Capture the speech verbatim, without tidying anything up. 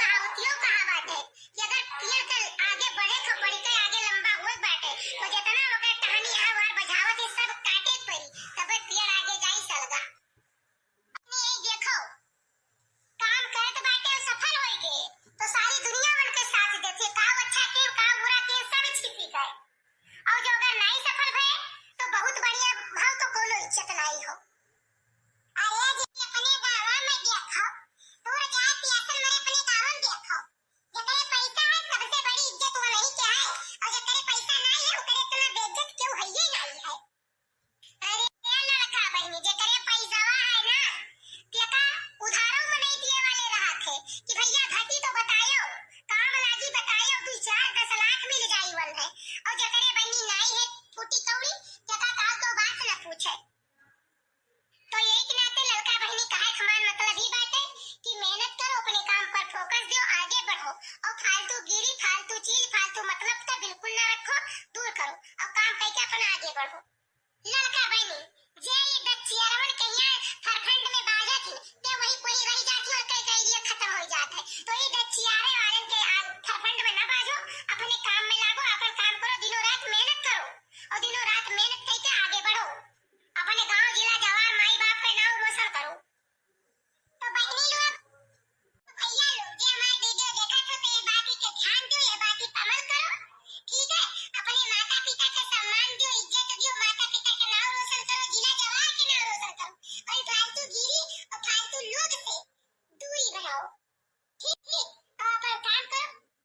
कहावतियो कहा बाटे कि अगर पेड़ के आगे बढ़े के पड़ी, के आगे लंबा होए बाटे, तो जितना ओकर टहनी आवार बजावत है, सब काटे के पड़ी, तबे पेड़ आगे जाई सलगा। नहीं, देखो, काम करत बाटे और सफल होए गए, तो सारी दुनिया उनके साथ देती है। का अच्छा किए, का बुरा किए, सब छिपी गए। और जो अगर नहीं सफल भए, तो बहुत बढ़िया भाव तो कोनो इज्जत नहीं हो। अरे जी, अपने गाँव में देखो, दूर जाए पियासल मरे, अपने गाँव में देखो। जेकरे पैसा है, सबसे बड़ी इज्जत वो नहीं के है, और जेकरे पैसा नहीं है, ओकरे इतना बेइज्जत क्यों है, ये नहीं है। अरे ए लड़का बहिनी, जेकरे पैसवा है ना, तेका उधारो में नहीं दिए वाले रहा थे कि भैया घटी तो बतायो, काम लागी बतायो, दू चार दस लाख मिल जाई वन है। और जेकरे बहिनी नहीं है फूटी कौड़ी, तेका काल तो बात न पूछे। तो यही के नाते लड़का बहिनी कहे के हमार मतलब ही बाटे कि मेहनत करो, अपने काम पर फोकस दो, आगे बढ़ो, और फालतू गिरी, फालतू चीज, फालतू मतलब तो बिल्कुल ना रखो, दूर करो और काम करके अपना आगे बढ़ो। लड़का बहिनी, जे ये दस चेयरवन के